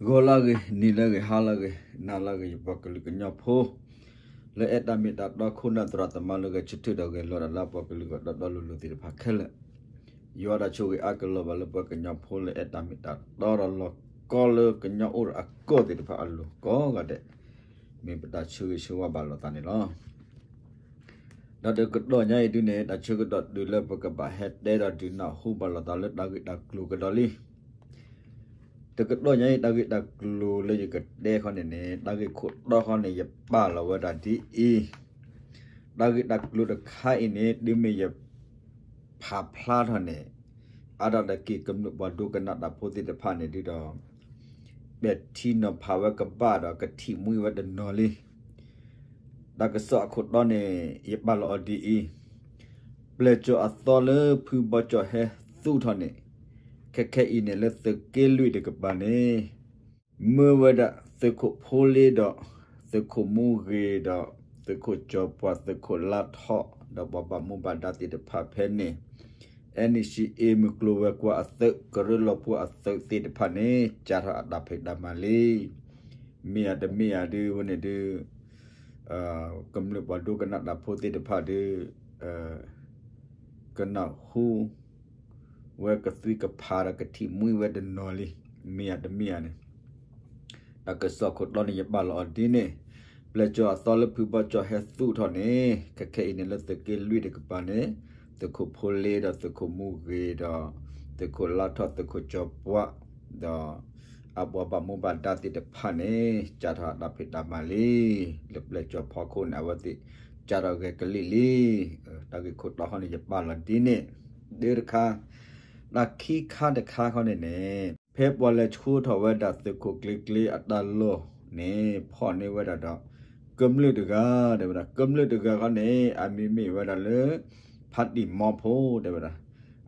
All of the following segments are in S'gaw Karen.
ဂီၤလၢအဂ့ၤ, နံၤလၢအဂ့ၤ, ဟါလၢအဂ့ၤ, နၤလၢအဂ့ၤ, ယပှၤကလုာ်ကညီဖိ လၢအဲၣ်တၢ်မ့ၢ်တၢ်တီ ခိၣ်နၢ်သရၣ်သမါလၢဂဲၤဆၢထၢၣ်ဒီးဂဲၤလီၤတၢ်လၢအပှၤကလုာ်ဂီၢ် တီတီလိၤလိၤသ့ၣ်တဖၣ်ခဲလၢာ်, ယွၤတၢ်ဆိၣ်ဂ့ၤအါကလီၤဘၣ်လၢပှၤကညီဖိလၢအဲၣ်တၢ်မ့ၢ်တၢ်တီဒီးလီၤကီလၢကညီအိၣ်ဒီးအကီၢ်သ့ၣ်တဖၣ်အလိၤကိးဂၤဒဲး, မ့ၢ်ပတၢ်ဆၢဂ့ၤဆၢဝါဘၣ်လိာ်သးန့ၣ်လီၤ. ဒီးတကတီၢ်ညါအံၤဒုန့ၣ် တၢ်ဆၢကတီၢ်တုၤလၢပကဘၣ်ဟဲတဲဒီးဒုးနၢ်ဟူဘၣ်လိာ်သးလၢတၢ်ဂ့ၢ်တၢ်ကျိၤကဒီးလံ. တကတီၢ်ညါအံၤတၢ်ဂ့ၢ်တၢ်ကျိၤလၢယကတဲခီန့ၣ်န့ၣ် တၢ်ဂ့ၢ်ခိၣ်တီခီန့ၣ် ယပာ်လီၤဝဲဒၣ်ဒ်အံၤ, တၢ်ဂ့ၢ်တၢ်ကျိၤတခါအံၤန့ၣ် တုၤမ့ၢ်ယဖးဖျါထီၣ်န့ၣ် အါဒၣ်တက့ၢ် ကမျၢၢ်ပှၤဒိကနၣ်တၢ်ဖိသ့ၣ်တဖၣ်န့ၣ်ဒုဒီး ပဲာ်ထံနီၤဖးဝဲကဘၣ်ဒီးကထံၣ်မှံဝဲတနီၤလံ. တၢ်ကစီၣ်အခိၣ်တီန့ၣ် ယပာ်လီၤအီၤဒ်အံၤ, ပျဲၢ်ကၠီၤအသီလၢဖုဘီကၠီၤဟဲသူၣ်ထီၣ်န့ၣ်, ခဲခဲအံၤန့ၣ်လၢသုးက့လွံၢ်တကပၤန့ၣ် မၢဝဲဒၣ်သုးခိၣ်ဖိလ့ဒီး သုးခိၣ်မူဂ့ၤဒီး သုးခိၣ်ကၠီၤပှၢ် သုးခိၣ်လါထီၣ် ဒီးပှၤဘၣ်မူဘၣ်ဒါသ့ၣ်တဖၣ်ဖဲန့ၣ် NCA မုၢ်ကျိၤဝဲၤကွာ်အသုး ကရၢလီၤပှီၢ်အသုးသ့ၣ်တဖၣ်န့ၣ် စးထီၣ်အတၢ်ဖံးတၢ်မၤလံ. မ့ၢ်ဧါတမ့ၢ်ဧါဒုးဝဲန့ၣ်ဒုး ကမျၢၢ်ပှၤဒိကနၣ်တၢ်ဖိသ့ၣ်တဖၣ်ဒုး ကနၢ်ဟူ ဝဲကသွံကဖးဒီးကထံၣ်မှံဝဲတနီၤလံ. မ့ၢ်ဧါတမ့ၢ်ဧါန့ၣ် တၢ်ကစီၣ်ခိၣ်တီန့ၣ် ယပာ်လီၤအီၤဒ်န့ၣ်, ပျဲၢ်ကၠီၤအသီလၢဖုဘီကၠီၤဟဲသူၣ်ထီၣ်န့ၣ် ခဲခဲအံၤန့ၣ်လၢသုးက့လွံၢ်တကပၤန့ၣ် သုးခိၣ်ဖိလ့ဒီးသုးခိၣ်မူဂ့ၤဒီး သုးခိၣ်လါထီၣ် သုးခိၣ်ကၠီၤပှၢ် ဒီး အပှၤဘၣ်မူဘၣ်ဒါသ့ၣ်တဖၣ်န့ၣ် စးထီၣ်အတၢ်ဖံးတၢ်မၤလံ. လၢပျဲၢ်ကၠီၤဖီခိၣ်န့ၣ် အဝဲသ့ၣ် စးထီၣ်ဂဲၤကလံၣ်လံ. တၢ်ဂ့ၢ်ခိၣ်တီခီန့ၣ် ယပာ်လီၤဒ်န့ၣ်, ဒုတခါ, တၢ်ခံခါတခါခီန့ၣ်န့ၣ် ဖဲပှၤလဲၤဆှၢထီၣ်ဝဲဒၣ်သုးခိၣ်ကျ့ကျ့အတၢ်လီၢ်န့ၣ် ဖီၣ်န့ၢ်ဝဲဒၣ်ဒီး ကမျၢၢ်တဂၤ တဲဝဲဒၣ်, ကမျၢၢ်တဂၤခီန့ၣ် အမံၤမ့ၢ်ဝဲဒၣ်လၢ ဖးတံၢ်မီဖိ တဲဝဲဒၣ်,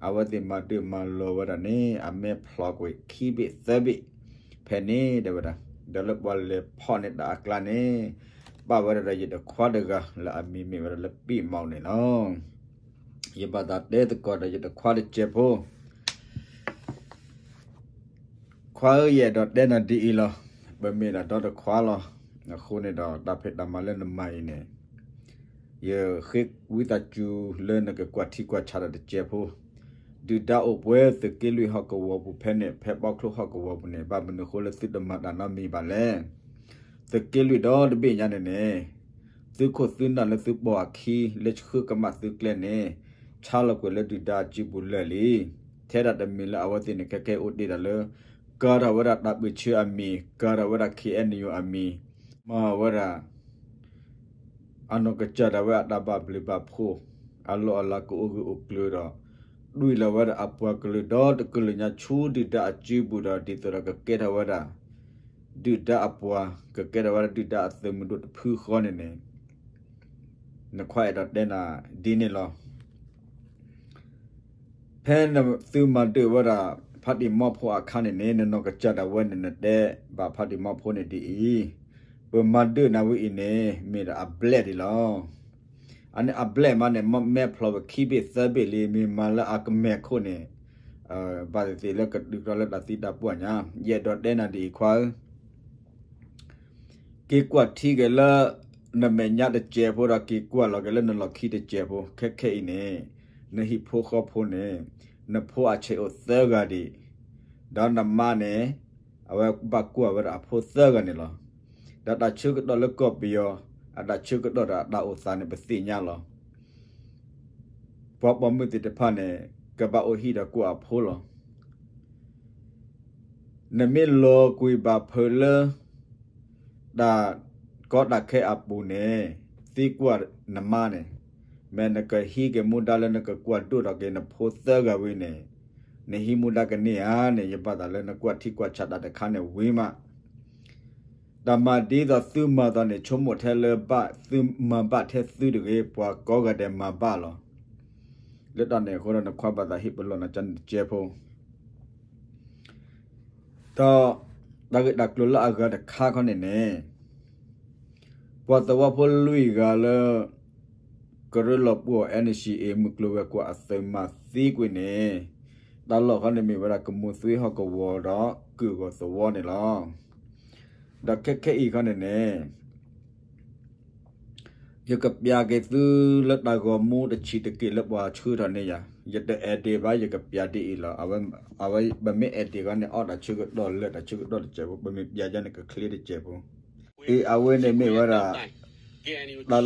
အဝဲသ့ၣ်မၤဒၢၣ်မၤလီၤဝဲဒၣ်န့ၣ် အမဲာ်ဖျိးကွံာ်ခံဘ့ၣ်သၢဘ့ၣ် ဖဲန့ၣ် တဲဝဲဒၣ်, ဒီးလၢပှၤလဲၤဖီၣ်န့ၢ်တၢ်အကျါန့ၣ် ပာ်ဝဲဒၣ်ဒီးယတခွါတဂၤ လၢအမံၤမ့ၢ်ဝဲဒၣ်လၢပံၣ်မီန့ၣ်လီၤ. ယဘၣ်သးတဲသကိးဒီးယတခွါတစဲးဖိ ခွါဧၢ, ယအဲၣ်ဒိးတဲနၤဒ်အံၤလီၤ. ပမ့ၢ်ဒၣ်ဒီတခွါလီၤ. အဃိန့ၣ်ဒီး တၢ်ဖံးတၢ်မၤလၢနမၤအံၤန့ၣ် ယဃ့ဝံသးစူၤလၢနကကွၢ်ထံကွၢ်ဆးဒီးတစဲးဖိ, ဒုၣ်ဒါအိၣ်ပှဲၤသုးက့လွံၢ်ဟီၣ်ကဝီၤပူၤဖဲန့ၣ်, ဖဲဘီချိၣ်ဟီၣ်ကဝီၤပူၤန့ၣ် ဘၣ်မနုၤအဃိလၢသုတမၤတၢ်နီတမံၤဘၣ်လဲၣ်. သုးက့လွံၢ်ဒီတဘ့ၣ်ညါန့ၣ်န့ၣ် သုးခိၣ်သုးနၢ်လၢသုပိာ်အခံ လၢဆှၢကမၣ်သုကျဲန့ၣ် ဆါလီၤကွံာ်လၢဒုၣ်ဒါအစုပူၤလၢာ်လံ. ထဲဒၣ်တမံၤလၢအဝဲသ့ၣ်န့ၣ် ခဲကဲအိၣ်တ့ၢ်ဒၣ်လၢ ကၤထီၣ်ဝဲဒၣ်တၢ်ပၢၢ်ဆၢအမံၤ, ကၤထီၣ်ဝဲဒၣ် KNU အမံၤ, မၤဝဲဒၣ် အနီၢ်ကစၢ်ဒၣ်ဝဲအတၢ်ဘၣ်ဘျုးဘၣ်ဖှိၣ်, အလီၢ်အလၤကအိၣ်ဂၢၢ်အိၣ်ကျၢၤဒီး ဒွံၣ်လီၤဝဲဒၣ်အပှၤကလုာ်ဒီတကလုာ်ညါဆူဒုၣ်ဒါအစုပူၤဒီး ဒ်သိးဒီးကကဲထီၣ်ဝဲဒၣ် ဒုၣ်ဒါအပှၤ, ကကဲထီၣ်ဝဲဒၣ်ဒုၣ်ဒါအသုးမုၢ်ဒိၣ်တဖုဃီန့ၣ်န့ၣ် နခွါအဲၣ်ဒိးတဲနၤဒ်န့ၣ်လီၤ. ဖဲနသုမၤဒၢၣ်ဝဲဒၣ် ဖးတံၢ်မီဖိအခါန့ၣ်န့ၣ် နနီၢ်ကစၢ်ဒၣ်ဝဲန့ၣ် နတဲဘၣ်ဖးတံၢ်မီဖိန့ၣ်ဒ်အံၤ, ပမၤဒၢၣ်နၤဝဲအံၤန့ၣ် မ့ၢ်ဒၣ်အဘျဲၣ်ဒံးလီၤ. အန့ၣ်အဘျဲၣ်မးန့ၣ် မ့ၢ်မဲာ်ဖျိးဝဲခံဘ့ၣ်သၢဘ့ၣ်လံ, မ့ၢ်မၤလၢအကမဲာ်ခိၣ်န့ၣ် ဘၣ်သ့ၣ်သ့ၣ်လၢကဒုးကတီၤလၢတၢ်သံတၢ်ပှၢ်ညါ, ယအဲၣ်ဒိးတဲနၤဒ်အံၤခွါဧၢ က့ၤကွၢ်ထံက့ၤလၢ နမဲာ်ညါတစဲးဖိဒီး က့ၤကွၢ်လီၤက့ၤလၢနလီၢ်ခံတစဲးဖိ, ခဲခဲအံၤန့ၣ် နဟံၣ်ဖိဃီဖိန့ၣ် နဖိအဆဲးအိၣ်သၢဂၤဒံး, ဒီးနမါန့ၣ် အဝဲဘၣ်ကွၢ်ဝဲဒၣ်အဖိသၢဂၤန့ၣ်လီၤ. ဒီးတၢ်ဆၢကတီၢ်လၢကီၢ်ပယီၤ အတၢ်ဆၢကတီၢ်ဒီးအတၢ်အိၣ်သးန့ၣ် ပသ့ၣ်ညါလီၤ. ပှၤပိာ်မုၣ်သ့ၣ်တဖၣ်န့ၣ် ကဘၣ်အိၣ်ဟံၣ်ဒီးကွၢ်အဖိလီၤ. နမ့ၢ်လီၤကွံာ်ဘၣ်ဖုးလၢ တၢ်ကီတၢ်ခဲအပူၤန့ၣ် သံကွၢ်နမါန့ၣ်, မ့ၢ်နကဟံးက့ၤမူဒါလၢနကကွၢ်ဒိၣ်ထီၣ်က့ၤနဖိသၢဂၤဝံၤန့ၣ် နဟံးမူဒါကန့ၢ်ဧါန့ၣ် ယဘၣ်သးလၢနကွၢ်ထံကွၢ်ဆးတၢ်တခါန့ၣ်ဝံၤမး တၢ်မၤဒ်သိးသုမၤသးန့ၣ် ဆိကမိၣ်ထဲလၢဘၣ်သုမၤဘၣ်ထဲသုတဂ့ၤ, ပှၤကိးဂၤဒဲးမၤဘၣ်လီၤ. လၢတၢ်န့ၣ်အဃိဒီး နခွါဘၣ်သးဟ့ၣ်ပလီၢ်နၤကန့ၣ်တစဲးဖိ ဒီးတၢ်ဂ့ၢ်တၢ်ကျိၤလၢအဂၤတခါခီန့ၣ်န့ၣ် ပှၤသဝီဖိလွံၢ်ဂၤလၢ ကရၢလီၤပှီၢ် NCA မုၢ်ကျိၤဝဲၤကွာ်အသုးမၤသံကွံာ်န့ၣ် တၢ်လီၢ်ခီန့ၣ်မ့ၢ်ဝဲဒၣ်ကမူၤသွ့ဟီၣ်ကဝီၤဒီးကုၢ်ဂီၤသဝီန့ၣ်လီၤ. ဒီးခဲခဲအံၤခီန့ၣ်န့ၣ် ယကပျးက့ၤသုလၢတၢ်ဂီၤမူတဆံးတက့ၢ်လၢပှၤဆှၢထီၣ်န့ၢ်ယၤ, ယတ edit ဘၣ် ယကပျးဒ်အံၤလီၤ. အဝဲပမ့ၢ် edit ခီန့ၣ် အီၣ်တၢ်ဆၢကတီၢ်လၢတၢ်ဆၢကတီၢ်တစဲးဖိ, ပမ့ၢ်ပျးယၤန့ၣ် ကချ့တစဲးဖိ. အ့ အဝဲန့ၣ်မ့ၢ်ဝဲဒၣ် တၢ်လီၢ်လၢ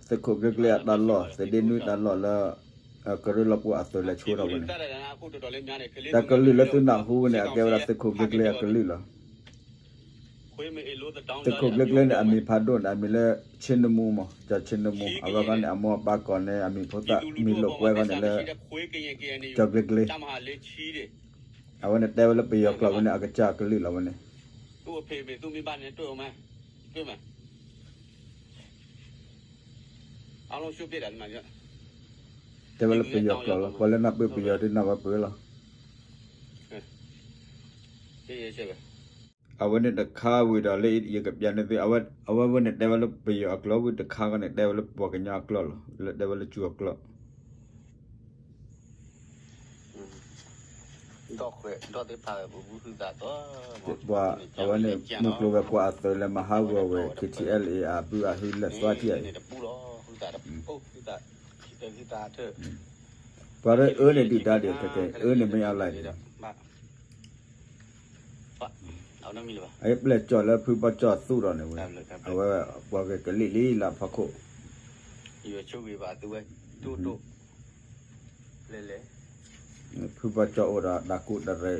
သုးခိၣ်ကျ့ကျ့အတၢ်လီၢ်, သဒ့နွံတၢ်လီၢ်လၢ ကရၢလီၤပှီၢ်အသုးလဲၤဆှၢထီၣ်ဝဲန့ၣ်, တၢ်ကလုၢ်လၢသုနၢ်ဟူဝဲန့ၣ် အကဲဝဲဒၣ်သုးခိၣ်ကျ့ကျ့အကလုၢ်လီၤ. သုးခိၣ်ကျ့ကျ့န့ၣ် အမံၤဖးဒိၣ်န့ၣ် အမံၤလၢ ဆ့နမူမး, ကၠီၤဆ့နမူ, အဝဲခီန့ၣ် အမိၢ်အပၢ်ကိးန့ၣ် အမံၤဖိသၣ် မံၤလိာ်ကွဲခီန့ၣ်လၢ ကၠီၤကျ့ကျ့, အဝဲန့ၣ်တဲဝဲလၢပယီၤကျိာ်ဝဲန့ၣ် အကစၢ်အကလုၢ်လီၤဝဲန့ၣ်. တဲဝဲလၢပယီၤကျိာ်လီၤ, ပှၤလၢနၢ်ပၢၢ်ပယီၤဒုးနၢ်ဝဲပှဲၤလီၤ. အဝဲန့ၣ်တခါဝံၤဒီးလၢယကပျးန့ၢ်သု, အဝဲဝဲန့ၣ်တဲဝဲလၢပယီၤအကျိာ်ဝံၤတခါခီန့ၣ် တဲဝဲလၢပှၤကညီအကျိာ်လီၤ, လၢတဲဝဲလၢကၠူအကျိာ်. ပှၤအဝဲန့ၣ် မုၢ်ကျိၤဝဲၤကွာ်အသုးလဲၤမၤဟးဂီၤဝဲ K T L A အဘုအဟုလဲၤသွါထံၣ်အံၤ, ပှၤအၢန့ၣ်ဒုၣ်ဒါဒံးခဲကဲ, အၢန့ၣ်မ့ၢ်အလၢ်န့ၣ် အပျဲၢ်ကၠီၣ်လၢဖုဘီကၠီၣ်သူၣ်ဒီးန့ၣ်ဝဲ, အဝဲပှၤဂဲၤကလံၣ်လံလၢဖီခိၣ်, ဖုဘီကၠီၣ်အိၣ်ဒီးတၢ်ကူၣ်တရဲး,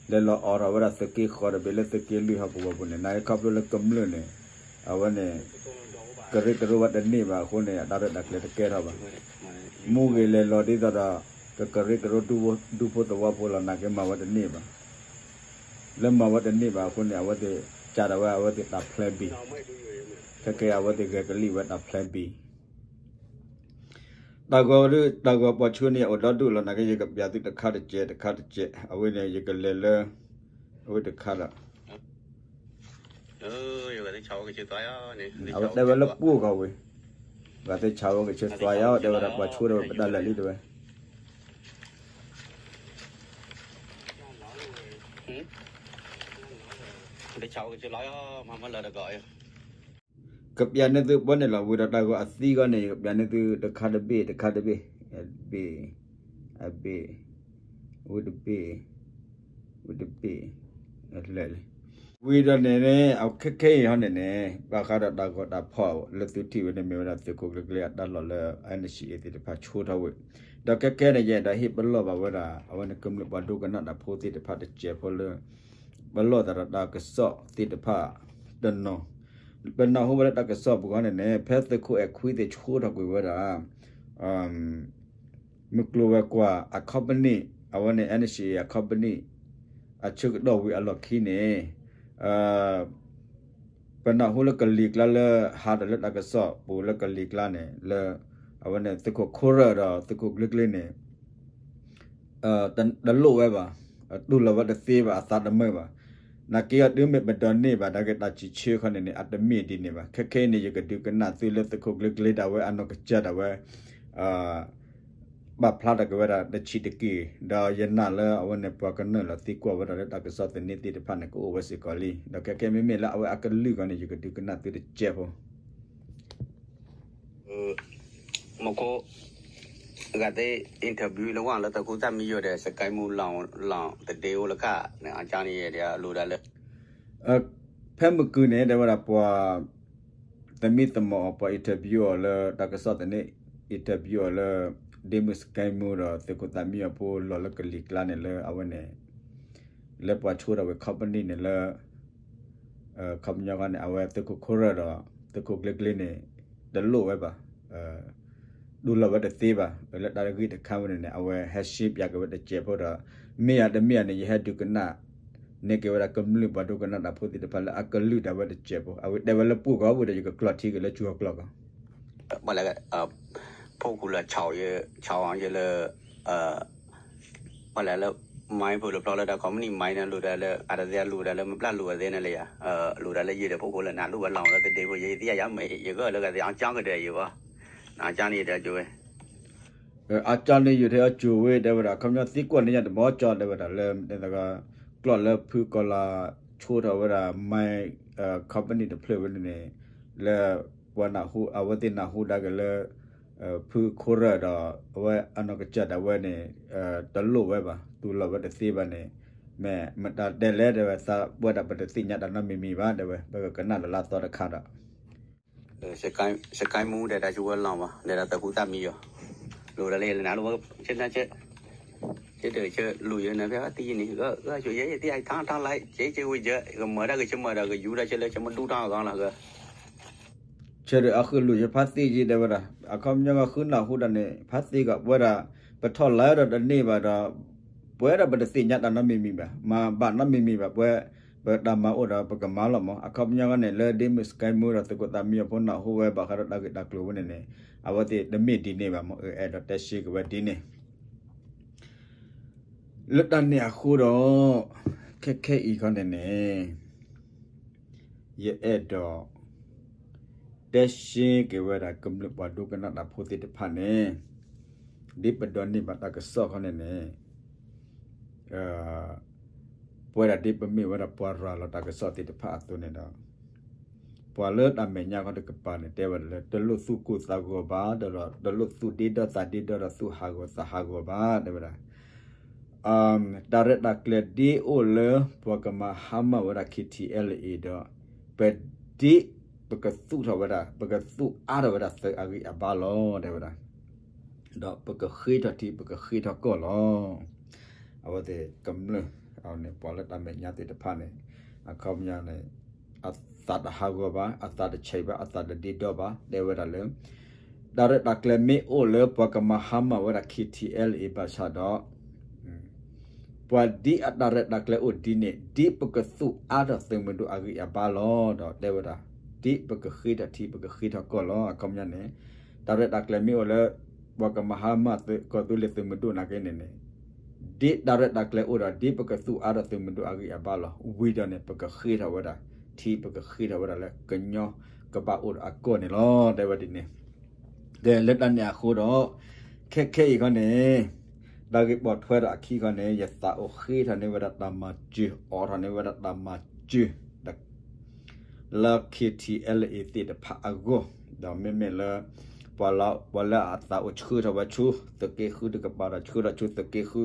လဲၤလီၤအိးထီၣ်ဝဲဒၣ်သုးက့ဃီတဘ့ၣ်လၢသုးက့လွံၢ်ဟီၣ်ကဝီၤပူၤန့ၣ် နာ်က့ခီဖျိလၢကမျၢၢ်န့ၣ်, အဝဲန့ၣ် ကရၢကရိဝဲတန့ၢ်ဘၣ်အဃိန့ၣ် အတၢ်ရဲၣ်တၢ်ကျဲၤတကဲထီၣ်ဘၣ်. မူဂ့ၤလဲၤလီၤဒ်သိးဒီး ကကရၢကရိဒူဖိသဝီဖိလီၤ, နာ်က့မၤဝဲတန့ၢ်ဘၣ်. လၢမၤဝဲတန့ၢ်ဘၣ်အဃိန့ၣ် အဝဲသ့ၣ်စးထီၣ်ဝဲအဝဲသ့ၣ်တၢ် plan B, ခဲကဲအဝဲသ့ၣ်ဂဲၤကလံၣ်ဝဲတၢ် plan B. တၢ်ဂီၤဒုး တၢ်ဂီၤပှၤဆှၢန့ၢ်ယၤအိၣ်ဒီဒူၣ်လီၤ, နာ်က့ယကပျးသုတခါတစဲးတခါတစဲး, အဝဲန့ၣ်ယကလဲၤလၢ အဝဲတခါဒီး အဝဲတဲဝဲလၢပှိၢ်ဂီၤဝဲ, ဂၤသ့ၣ်ဆါဝဲကဆၢသွါယၤ တဲဝဲဒၣ်ပှၤဆှၢထီၣ်ဝဲပတၢ်လဲၤလံတဲဝဲ ကပျးန့ၢ်သုဘီန့ၣ်လီၤ, ဝံၤဒီးတၢ်ဂီၤအသံဂီၢ်န့ၣ် ယကပျးန့ၢ်သုတခါတဘ့ၣ်တခါတဘ့ၣ်, ဘ့ၣ်, အဘ့ၣ်, ဝံၤတဘ့ၣ်, ဝံၤတဘ့ၣ်, လဲၤလံ. ဝံၤဒီးန့ၣ်န့ၣ် အခဲခဲအံၤဟီန့ၣ်န့ၣ် ဘၣ်ဃးဒီးတၢ်ဂီၤတၢ်ဖီၣ်လၢသုထံၣ်ဝဲန့ၣ် မ့ၢ်ဝဲဒၣ်သုးခိၣ်ကျ့ကျ့အတၢ်လီၢ်လၢ N C A သ့ၣ်တဖၣ်ဆှၢထီၣ်ဝဲ, ဒီးခဲခဲန့ၣ် ယအဲၣ်ဒိးဟ့ၣ်ပလီၢ်ဘၣ်ဝဲဒၣ် အဝဲန့ၣ်ကမျၢၢ်ပှၤဒိကနၣ်တၢ်ဖိသ့ၣ်တဖၣ်တစဲးဖိလၢ ပလီၢ်သးဒီးတၢ်ကစီၣ်သ့ၣ်တဖၣ်တနီၤ, ပနၢ်ဟူဝဲလၢတၢ်ကစီၣ်ပူၤဃီန့ၣ်န့ၣ် ဖဲသုးခိၣ်အဲၣ်ခွံသ့ၣ်ဆှၢထီၣ်ကွံာ်ဝဲဒၣ် မုၢ်ကျိၤဝဲၤကွာ်အ company, အဝဲန့ၣ် N C A အ company အဆၢကတီၢ်ဝံၤအလီၢ်ခံန့ၣ် ပနၢ်ဟူလၢကလံၤကျါလၢဟးဒီးလၢတၢ်ကစီၣ်ပူၤလၢကလံၤကျါန့ၣ် လၢ အဝဲန့ၣ်သုးခိၣ်ခိၣ်ရၢၢ်ဒီးသုးခိၣ်ကျ့ကျ့န့ၣ် တလိၣ်ဝဲဘၣ်, တူၢ်လိာ်ဝဲတသ့ဘၣ်, အသးတမုာ်ဘၣ်. နာ်က့အီၤတုၤမ့ၢ်ပဒိးန့ၢ်ဘၣ် နာ်က့တၢ်စံးဆၢခီန့ၣ်န့ၣ် အတမ့ၢ်ဒ်န့ၣ်ဘၣ်. ခဲခဲအံၤန့ၣ် ယကဒုးကနၣ်သုလၢသုးခိၣ်ကျ့ကျ့ဒၣ်ဝဲအနီၢ်ကစၢ်ဒၣ်ဝဲ ပာ်ဖျါထီၣ်က့ၤဝဲဒၣ်တဆံးတက့ၢ်, ဒီးယနာ်လၢအဝဲန့ၣ်ပှၤကနုာ်လီၤသံကွၢ်ဝဲဒၣ်လၢတၢ်ကစီၣ်သန့သ့ၣ်တဖၣ်န့ၣ် ကအိၣ်ဝဲစ့ၢ်ကီးလံ. ဒီးခဲခဲမ့မ့ၢ်လၢအဝဲအကလုၢ်ခီန့ၣ် ယကဒုးကနၣ်သုတစဲးဖိ မူခိၣ် ဂၤသ့ၣ် interview လၢဝဲလၢသုးခိၣ်သၣ်မံယိၤဒီး စကဲမူလီၤ လီၤတဒ့အိၣ်လၢကၣ်န့ၣ် အကၢန့ၣ်ဒီးလိၣ်ဒၣ်လၢ ဖဲမုၢ်ကုၢ်န့ၣ် တဲဝဲဒၣ်ပှၤ သမံသမိးအီၤ ပှၤ interview အီၤလၢတၢ်ကစီၣ်သန့ interview အီၤလၢ ဒ့မုၢ်စကဲမူဒီးသုးခိၣ်သၣ်မံအီၤဖိလီၤလၢကလံၤကျါန့ၣ်လၢအဝဲန့ၣ် လၢပှၤဆှၢထီၣ်ဝဲ company န့ၣ်လၢ ခီပညီခီန့ၣ် အဝဲသုးခိၣ်ခိၣ်ရၢၢ်ဒီး သုးခိၣ်ကျ့ကျ့န့ၣ် တလိၣ်ဝဲဘၣ်, တူၢ်လိာ်ဝဲတသ့ဘၣ်. လၢတၢ်ဂ့ၢ်တခါဝဲန့ၣ်န့ၣ် အဝဲဟဲရှင်းပြက့ၤဝဲတစဲးဖိဒီး မ့ၢ်ဧါတမ့ၢ်ဧါန့ၣ် ယဟဲဒုးကနၣ် နဲက့ၤဝဲဒၣ်ကမျၢၢ်ပှၤဒိကနၣ်တၢ်ဖိသ့ၣ်တဖၣ်လၢအကလုၢ်ဒၣ်ဝဲတစဲးဖိ အဝဲတဲဝဲလၢပှိၢ်ကီၢ်ဝံၤဒီး ယကကျီၢ်ထံက့ၤလၢကၠူၤအကျိာ်ကီၢ် ပှၤလဲၤ ဖီခိၣ်လၢ ဆီးယဲ ဆီးအီၤယဲလၢ ပှၤလဲၤလၢ မိုင်း ဖိလၢဖျီလၢတၢ် company မိုင်း န့ၣ် လိၣ်ဒၣ်လၢ အတသ့အလိၣ်ဒၣ်လၢမ့ၢ်ပျၢ်လိၣ်ဝဲသ့န့ၣ်လၢယၤ လိၣ်ဒၣ်လၢယဲဒီးဖီခိၣ်လၢနၤလိၣ်ဝဲလီၤလၢတဒ့ဖိ ယဲယသ့ၣ်ညါယၤမ့ၢ် ယဂၢၢ်လၢဂၤသ့ၣ်အကၠီကဒဲးယၤဘၣ် နကၠီန့ၣ်ယတဲကၠိဝဲ အကၠီန့ၣ်ယိၤထဲအကၠိဝဲ တဲဝဲဒၣ် ခီပညီသံကွၢ်န့ၢ်ယၤတဘီကၠီ တဲဝဲဒၣ်လၢ ကျီၢ်လၢဖုကီၤလၤ ဆိထီၣ်ဝဲဒၣ် မၤ company တဖျၢၣ်ဝဲန့ၣ်န့ၣ် လၢပှၤနၢ်ဟူ အဝဲသ့ၣ်နၢ်ဟူဒါက့ၤလၢ ဖုခိၣ်ရၢၢ်ဒီး အဝဲအနီၢ်ကစၢ်ဒၣ်ဝဲန့ၣ် တလိၣ်ဝဲဘၣ် တူၢ်လိာ်ဝဲတသ့ဘၣ်န့ၣ် မ့ၢ်မတၤတဲလဲၣ်တဲဝဲ သးပှဲၤဒၣ်ပတသ့ၣ်ညါတၢ်နီတမံၤမံၤဘၣ်တဲဝဲ ပကကနၣ်လၢလၢသီတခါဒီး စကဲမူဒီးတၢ်ဆိဝဲလီၤဘၣ် ဒီးတၢ်သးဟူသးမံယီၤ လိၣ်ဒီးလၢနၤလိၣ်ဝဲ ဆဲဆဲ ဆဲတဆဲလူၤယၤနဖဲသံယံၤန့ၣ် ဂၤဂၤဆိယဲယသံအထါထါလၢ ကဲကဲဝံၤယဲ ကမၤတၢ်ကဆဲမၤဒီးကယူၤတၢ်ဆဲလၢဆဲမဒူတၢ်ဂီၤလီၤဂၤ ဆဲဒီးအဃုလူၤယဖါသံယံၤတဲဝဲဒၣ် အခီပညီဂီၤဃုနၢ်ဟူဒၣ်န့ၣ် ဖါသံကပှဲၤဒၣ် ပထီၣ်လၢဒီးတန့ၢ်ဘၣ်ဒီး ပှဲၤဒၣ်ပတသ့ၣ်ညါတၢ်နီတမံၤမံၤဘၣ် မၤဘၣ်နီတမံၤမံၤဘၣ် ပှဲၤ ပတၢ်မၤအိၣ်ဒီးပကမၤလီၤမး အခီပညီဂီၢ်န့ၣ် လၢဒ့မုၣ်စကဲမူဒီးသုးခိၣ်သးမံအဖိနၢ်ဟူဝဲဘၣ်ဃးဒီးတၢ်ဂ့ၢ်တၢ်ကျိၤဝဲန့ၣ်န့ၣ် အဝဲသ့ၣ်တမ့ၢ်ဒ်န့ၣ်ဘၣ်မး အဲၣ်ဒိးတဲရှဲက့ၤဝဲဒ်န့ၣ် လၢတၢ်န့ၣ်အဃိဒီး ခဲခဲအံၤခီန့ၣ်န့ၣ် ယအဲၣ်ဒိး တဲရှဲက့ၤဝဲဒၣ်ကမျၢၢ်ပှၤဒိကနၣ်တၢ်ဖိသ့ၣ်တဖၣ်န့ၣ် ဒ်ပဒိးန့ၢ်ဘၣ်တၢ်ကစီၣ်ခီန့ၣ်န့ၣ် ပဝဲဒၣ်ဒ်ပမ့ၢ်ဝဲဒၣ်ပှၤရၤလီၤတၢ်ကစီၣ်သ့ၣ်တဖၣ်အသိးန့ၣ်ဒီး ပှၤလၢတၢ်မဲာ်ညါခီတကပၤန့ၣ် တဲဝဲဒၣ်လၢ တလိၣ်သူၣ်ကိၢ်သးဂီၤဘၣ် ဒီးတလိၣ်သူၣ်ဒ့ဒီသးဒ့ဒီဒီးသူၣ်ဟးဂီၤသးဟးဂီၤဘၣ် တဲဝဲဒၣ် တၢ်ရဲၣ်တၢ်ကျဲၤဒ်အိၣ်လၢပှၤကမၤဟါမၢ်ဝဲဒၣ် K T L A ဒီး ပဒ် ပကသူၣ်ထီၣ်ဝဲဒၣ် ပကသူၣ်အါထီၣ်ဝဲဒၣ်သုးအဂံၢ်အဘါလီၤ တဲဝဲဒၣ် ဒီးပကဃ့ထီၣ်ထံ ပကဃ့ထီၣ်ကီၢ်လီၤ အဝဲသ့ၣ်ကမျၢၢ် အဝဲန့ၣ် ပှၤလၢတၢ်မဲာ်ညါသ့ၣ်တဖၣ်န့ၣ် အခီပညီန့ၣ် အသးတဟးဂီၤဘၣ် အသးတဆံးဘၣ် အသးတဒ့ဒီဘၣ် တဲဝဲဒၣ်လၢ တၢ်ရဲၣ်တၢ်ကျဲၤမ့ၢ်အိၣ်လၢပှၤကမၤဟါမၢ်ဝဲဒၣ် K T L A ဘၣ်ဆၣ်ဒီး ပှၤဒ်အတၢ်ရဲၣ်တၢ်ကျဲၤအိၣ်ဒ်န့ၣ် ဒ်ပကသူၣ်အါထီၣ်သုးမုၢ်ဒိၣ်အဂံၢ်အဘါလီၤ ဒီးတဲဝဲဒၣ် ဒ်ပကဃ့ထီၣ်ထံ ပကဃ့ထီၣ်ကီၢ်လီၤ အခီပညီန့ၣ် တၢ်ရဲၣ်တၢ်ကျဲၤမ့ၢ်အိၣ်လၢ ပှၤကမၤဟါမၢ်ကီၢ်သူလ့ၤသုးမုၢ်ဒိၣ်နာ်က့န့ၣ်န့ၣ် ဒ်တၢ်ရဲၣ်တၢ်ကျဲၤအိၣ်ဒီး ဒ်ပကသူၣ်အါထီၣ်သုးမုၢ်ဒိၣ်အဂံၢ်အဘါလီၤ ဝံၤဒီးန့ၣ် ပကဃ့ထီၣ်ဝဲဒၣ် ထံ ပကဃ့ထီၣ်ဝဲဒၣ်လၢ ကညီကဘၣ်အိၣ်ဒီးအကီၢ်န့ၣ်လီၤ တဲဝဲဒ်န့ၣ် ကဲ လၢတၢ်န့ၣ်အဃိဒီး ခဲခဲအံၤခီန့ၣ် တၢ်ဂ့ၢ်ပိာ်ထွဲဒီးအခံခီန့ၣ် ယသးအိၣ်ဃ့ထီၣ်န့ၢ်ဝဲဒၣ်တၢ်မၤစၢၤ အိးထီၣ်န့ၢ်ဝဲဒၣ်တၢ်မၤစၢၤ လၢ K T L A သ့ၣ်တဖၣ်အဂီၢ် ဒီးမ့မ့ၢ်လၢ ပှၤလၢ ပှၤလၢအသးအိၣ်ဆှၢထီၣ်ဝဲဆူ သုးက့ဃုတကပၤဒီး ဆှၢထီၣ်ဆူသုးက့ဃု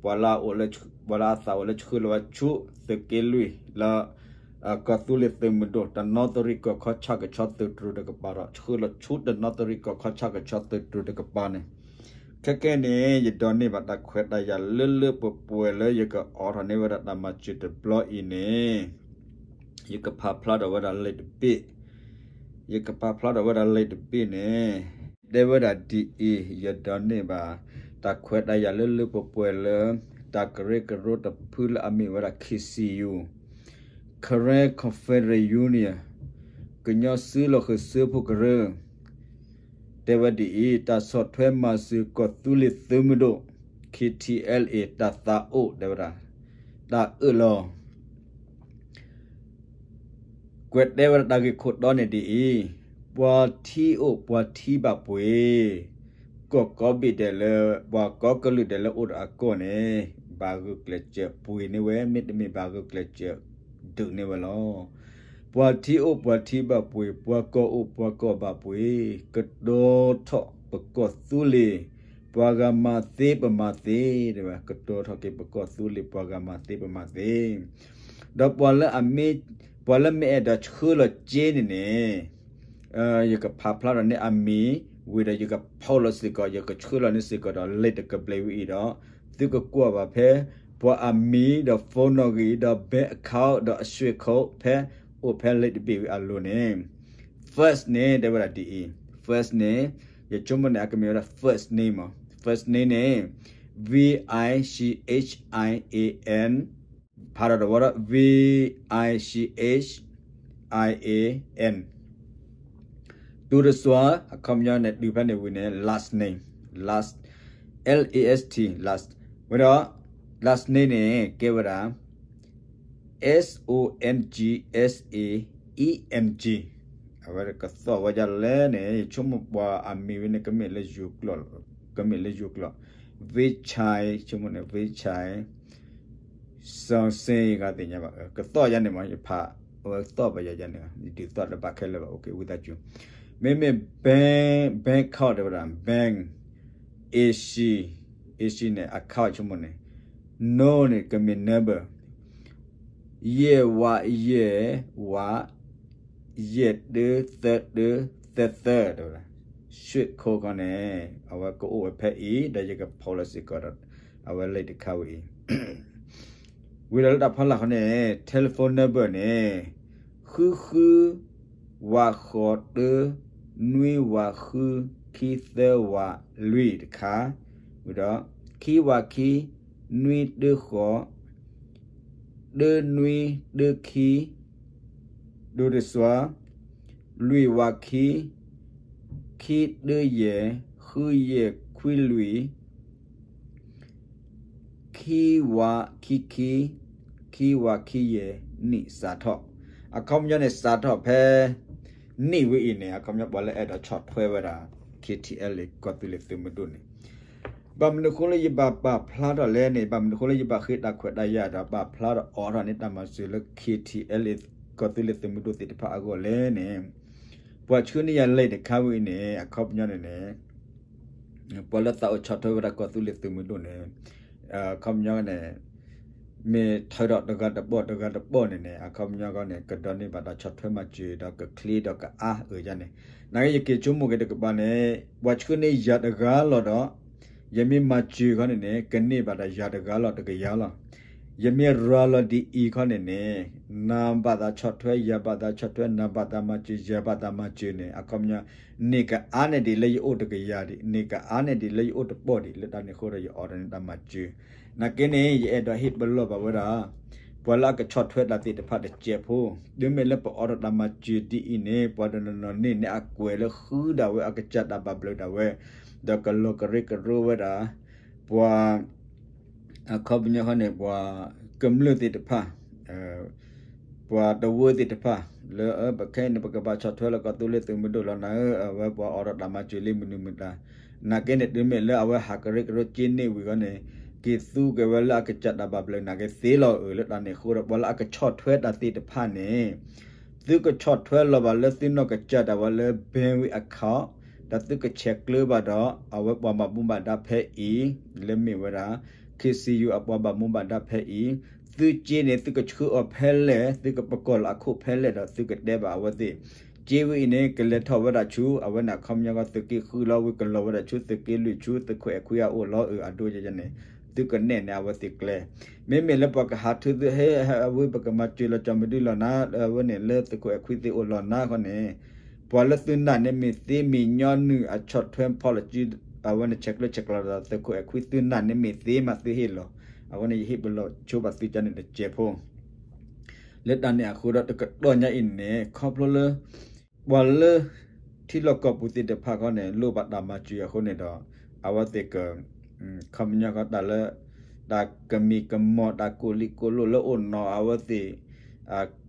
ပှၤလၢအအိၣ်လၢ ပှၤလၢအသးအိၣ်လၢဆှၢလီၤဝဲဆူ သုးက့လွံၢ်လၢ ကီၢ်သူလ့ၤသုးမုၢ်ဒိၣ် တနီသရံၣ်ကီၢ်ခီဆၣ်ကဆီသုးတြိၤတကပၤဒီး ဆှၢလီၤဆူတနီသရံၣ်ကီၢ်ခီဆၣ်ကဆီသုးတြိၤတကပၤန့ၣ် ခဲကဲန့ၣ် ယဒိးန့ၢ်ဘၣ်တၢ်ခွဲးတၢ်ယာ်လၢလၢပှဲၤပှဲၤလၢယကအိးထီၣ်န့ၢ်ဝဲဒၣ်တၢ်မၤစၢၤတဘျီအံၤန့ၣ် ယကဖးဖျါထီၣ်ဝဲဒၣ်လံာ်တဘ့ၣ် ယကဖးဖျါထီၣ်ဝဲဒၣ်လံာ်တဘ့ၣ်န့ၣ် တဲဝဲဒၣ်ဒ်အံၤ, ယဒိးန့ၢ်ဘၣ် တၢ်ခွဲးတၢ်ယာ်လၢလၢပှဲၤပှဲၤလၢ တၢ်ကရၢကရိတဖုလၢအမ့ၢ်ဝဲဒၣ် K C U, Karen Confederate Union, ကညီစုလီၢ်ဃုာ်စၢဖှိၣ်ကရၢ တဲဝဲဒ်အံၤ, တၢ်ဆီၣ်ထွဲမၤစၢၤကီၢ်သူလ့ၤသုးမုၢ်ဒိၣ် K T L A တၢ်သးအိၣ် တဲဝဲဒၣ် တၢ်အၢၣ်လီၤ ကွဲးတဲဝဲဒၣ်တၢ်ဂ့ၢ်ခိၣ်တီန့ၣ်ဒ်အံၤ, ပှၤထံအိၣ်ပှၤထံဘၣ်ပှ့ၤ, ကီၢ်ကိးဘ့ၣ်ဒဲးလၢ ပှၤကိးကလုာ်ဒဲးလၢအိၣ်ဒီးအကီၢ်န့ၣ် ဘၣ်ဂုာ်ကျဲးစၢးပှ့ၤန့ၢ်ဝဲ မ့တမ့ၢ်ဘၣ်ဂုာ်ကျဲးစၢးဒုးန့ၢ်ဝဲလီၤ. ပှၤထံအိၣ်ပှၤထံဘၣ်ပှ့ၤ, ပှၤကီၢ်အိၣ်ပှၤကီၢ်ဘၣ်ပှ့ၤ, ကတီၤထီၣ်ပကီၢ်သူလ့ၤ ပှၤဂၤမၤသ့ပမၤသ့, တဲဝဲ ကတီၤထီၣ်က့ၤပကီၢ်သူလ့ၤ ပှၤဂၤမၤသ့ပမၤသ့ ဒီးပှၤလၢအမ့ၢ် ပှၤလၢမ့ၢ်အဲၣ်ဒိးဆှၢလီၤစ့န့ၣ်န့ၣ် ယကဖးဖျါထီၣ်န့ၢ်အမံၤ ဝံၤဒီးယကဖီၣ်လီၤစ့ၢ်ကီး ယကဆှၢလီၤန့ၢ်စ့ၢ်ကီးဒီးလံာ်တကဘျံးဝံၤအံၤဒီး သုကကွၢ်ဘၣ်ဖဲ ပှၤအမံၤဒီး phone နီၣ်ဂံၢ်ဒီး bank account ဒီးအ swift code ဖဲအိၣ်ဖဲလံာ်တဘ့ၣ်ဝံၤအလိၤန့ၣ် First name တဲဝဲဒၣ်ဒ်အံၤ, first name ယဆိကမိၣ်န့ၣ် အကမ့ၢ်ဝဲဒၣ် first name မး, first name န့ၣ် V I C H I A N ဖးထီၣ်ဒီးဝဲဒၣ် V I C H I A N တုၤတစွါ အခီပညီန့ၣ် တုၤဖဲန့ၣ်ဝံၤန့ၣ် last name, last, L A S T, last, ဝဲဒီး last name န့ၣ် ကဲဝဲဒၣ် S O N G S A E N G အဝဲကသီၣ်ဝဲဒ်လဲၣ်န့ၣ် ယဆိကမိၣ်ပှၤအမံၤဝဲန့ၣ် ကမ့ၢ်လၢယိၤကျိာ်, ကမ့ၢ်လၢယိၤကျိာ်, Vichai, ဆိကမိၣ်န့ၣ် Vichai စီၤစ့ဂၤသ့ၣ်ညါဘၣ် ကသီၣ်ယၤန့ၣ်မ့ၢ် ယဖး အဝဲသီၣ်ပယၤယၤန့ၣ် ယဒုးသီၣ်တဘၣ်ခဲလၢာ်ဘၣ် အိၣ်က့ၤဝံသးစူၤ မ့မ့ၢ် bank, Bangkok တဲဝဲဒၣ် bank, Asia, Asia န့ၣ် account ဆိကမိၣ်န့ၣ် no န့ၣ် ကမ့ၢ် number ယဲၢ်ဝးယဲၢ်ဝး ယဲၢ်တၢသၢတၢသၢသၢ တဲဝဲဒၣ် swift code ခီန့ၣ် အဝဲကအိၣ်ဝဲဖဲအံၤ ဒီးယကဖီၣ်လီၤစ့ၢ်ကီးဒီး အဝဲလံာ်တခါဝဲအံၤ ဝံၤဒီးလၢတၢ်ဖီလာ်ခီန့ၣ် telephone number န့ၣ် ဃုဃု ဝးဃိးတၢ နွံဝးဃု ခံသၢဝးလွံၢ်တခါ ဝံၤဒီး ခံဝးခံ နွံတၢဃိး တၢနွံတၢခံ ဒိၣ်တစွါ လွံၢ်ဝးခံ ခံတၢယဲၢ် ဃုယဲၢ်ခွံလွံၢ် ခံဝးခံခံ ခံဝးခံယဲၢ် နံၣ်စးထီၣ် အခီပညီန့ၣ် စးထီၣ်ဖဲ နံၣ်ဝဲအံၤန့ၣ် အခီပညီပှၤလၢအဲၣ်ဒိးဆီၣ်ထွဲဝဲဒၣ် KTLA ကီၢ်သူလ့ၤသုးမုၢ်ဒိၣ်န့ၣ် ဘၣ်မနုၤအဃိလၢယဘၣ်ပာ်ဖျါထီၣ်လဲၣ်န့ၣ် ဘၣ်မနုၤအဃိလၢယဘၣ်ဃ့တၢ်ခွဲးတၢ်ယာ်ဒီး ပာ်ဖျါထီၣ်အိးထီၣ်န့ၢ်တၢ်မၤစၢၤလၢ KTLA ကီၢ်သူလ့ၤသုးမုၢ်ဒိၣ်သ့ၣ်တဖၣ်အဂီၢ်လဲၣ်န့ၣ် ပှၤဆှၢန့ၢ်ယၤလံာ်တခါဝဲအံၤန့ၣ် အခီပညီန့ၣ်န့ၣ် ပှၤလၢသးအိၣ်ဆီၣ်ထွဲဝဲဒၣ်ကီၢ်သူလ့ၤသုးမုၢ်ဒိၣ်န့ၣ် အခီပညီန့ၣ် မ့ၢ်ထၢထီၣ်တဂၤတဘီၣ်တဂၤတဘီၣ်န့ၣ်န့ၣ် အခီပညီဃီန့ၣ် ကဒိးန့ၢ်ဘၣ်တၢ်ဆီၣ်ထွဲမၤစၢၤဒီးကချ့ဒီးကအါအၢယၤန့ၣ် နာ်က့ယက့ၤဆိကမိၣ်က့ၤတကပၤန့ၣ် ပှၤဆှၢန့ၢ်ယၤတဂၤလီၤဒီး ယမ့ၢ်မၤစၢၤခီန့ၣ်န့ၣ် ကန့ၢ်ဘၣ်တၢ်ယၤတဂၤလီၤတကယၤလီၤ ယမ့ၢ်ရၤလီၤဒ်အံၤခီန့ၣ်န့ၣ် နၤဘၣ်သးဆီၣ်ထွဲ ယၤဘၣ်သးဆီၣ်ထွဲ နၤဘၣ်သးမၤစၢၤ ယၤဘၣ်သးမၤစၢၤန့ၣ် အခီပညီ န့ၢ်ကအါန့ၢ်ဒံးလၢယအိၣ်တကယၤဒံး န့ၢ်ကအါန့ၢ်ဒံးလၢယအိၣ်တပီၢ်ဒံး လၢတၢ်န့ၣ်အဃိဒီးယအိးထီၣ်န့ၢ်တၢ်မၤစၢၤ နာ်က့န့ၣ် ယအဲၣ်ဒိးဟ့ၣ်ပလီၢ်ဘၣ်ဝဲဒၣ် ပှၤလၢအကဆီၣ်ထွဲတၢ်သ့ၣ်တဖၣ်တစဲးဖိ တုၤမ့ၢ်လၢပအိးထီၣ်တၢ်မၤစၢၤဒ်အံၤန့ၣ် ပှၤတနီၤနီၤန့ၢ်န့ၢ်အကွဲးလၢဃုဒၣ်ဝဲအကစၢ်တၢ်ဘၣ်ဘျုးဒၣ်ဝဲ ဒီးကလီၤကရၢကရိဝဲဒၣ် ပှၤ အခီပညီဃီန့ၣ် ပှၤကမျၢၢ်သ့ၣ်တဖၣ် ပှၤတဝၢသ့ၣ်တဖၣ် လၢပခဲအံၤန့ၣ် ပကဘၣ်ဆီၣ်ထွဲလီၤကီၢ်သူလ့ၤသုးမုၢ်ဒိၣ်လီၤနၤဧၢ အဝဲပှၤအိးထီၣ်တၢ်မၤစၢၤလံမနုၤမတၤ နာ်က့န့ၣ် တုၤမ့ၢ်လၢအဝဲဟးကရၢကရိက့ၤန့ၢ်ဝံၤဃီန့ၣ် က့ၤသူက့ၤဝဲလၢအကစၢ်တၢ်ဘၣ်ဘျုးနာ်က့သ့လီၤအၢ လၢတၢ်န့ၣ်အဃိဒီး ပှၤလၢအကဆီၣ်ထွဲတၢ်သ့ၣ်တဖၣ်န့ၣ် သုကဆီၣ်ထွဲလီၤဘၣ်လၢသုနီၢ်ကစၢ်ဒၣ်ဝဲလၢ bank account ဒီးသုကဆဲးကျၢဘၣ်ဒီး အဝဲပှၤဘၣ်မူဘၣ်ဒါဖဲအံၤ လၢမ့ၢ်ဝဲဒၣ် KCU အပှၤဘၣ်မူဘၣ်ဒါဖဲအံၤ သုက့ၤန့ၣ် သုကဆှၢအီၤဖဲလဲၣ် သုကပကီၢ်လီၤအခိၣ်ဖဲလဲၣ်ဒီး သုကတဲဘၣ်အဝဲသ့ၣ် က့ၤဝဲအံၤန့ၣ် ကလဲၤထီၣ်ဝဲဒၣ်ဆူ အဝဲန့ၣ်အခီပညီကီၢ်သုးက့ဃုလီၤဝံၤကလီၤဝဲဒၣ်ဆူသုးက့လွံၢ်ဆူ သုးခိၣ်အဲၣ်ခွံအအိၣ်လီၤအၢ အဒိယဲန့ၣ် သုကနဲၣ်န့ၢ်အဝဲသ့ၣ်ကျဲ မ့မ့ၢ်လၢပှၤကဟးထုးသုဟဲ အဝဲပကမၤစၢၤလီၤကီၢ်မုၢ်ဒုလီၤနၤ အဝဲန့ၣ်လၢသုးခိၣ်အဲၣ်ခွံသ့ၣ်အိၣ်လီၤနၤဃီန့ၣ် ပှၤလၢသုနာ်န့ၣ်မ့ၢ်သ့မ့ၢ်ညီနုၢ်အဆီၣ်ထွဲ policy အဝဲန့ၣ်ဆဲးကျၢဆဲးကျိးဒီးသုးခိၣ်အဲၣ်ခွံသုနာ်န့ၣ်မ့ၢ်သ့မးသုဟ့ၣ်လီၤ အဝဲန့ၣ်ယဟ့ၣ်ပလီၢ်ဆိဘၣ်သုကန့ၣ်တစဲးဖိ လၢတၢ်န့ၣ်အဃိဒီးတကတီၢ်ညါအံၤန့ၣ် ခီဖျိလၢ ပှၤလၢ ထံလီၢ်ကီၢ်ပူၤသ့ၣ်တဖၣ်ခီန့ၣ် လိၣ်ဘၣ်တၢ်မၤစၢၤအဃိန့ၣ်ဒီး အဝဲသ့ၣ်က ခီပညီဃီတၢ်လၢ တၢ်ကမံၤကမီၤ တၢ်ကိၢ်လံၣ်ကိၢ်လိၣ်လၢအိၣ်နီၤအဝဲသ့ၣ်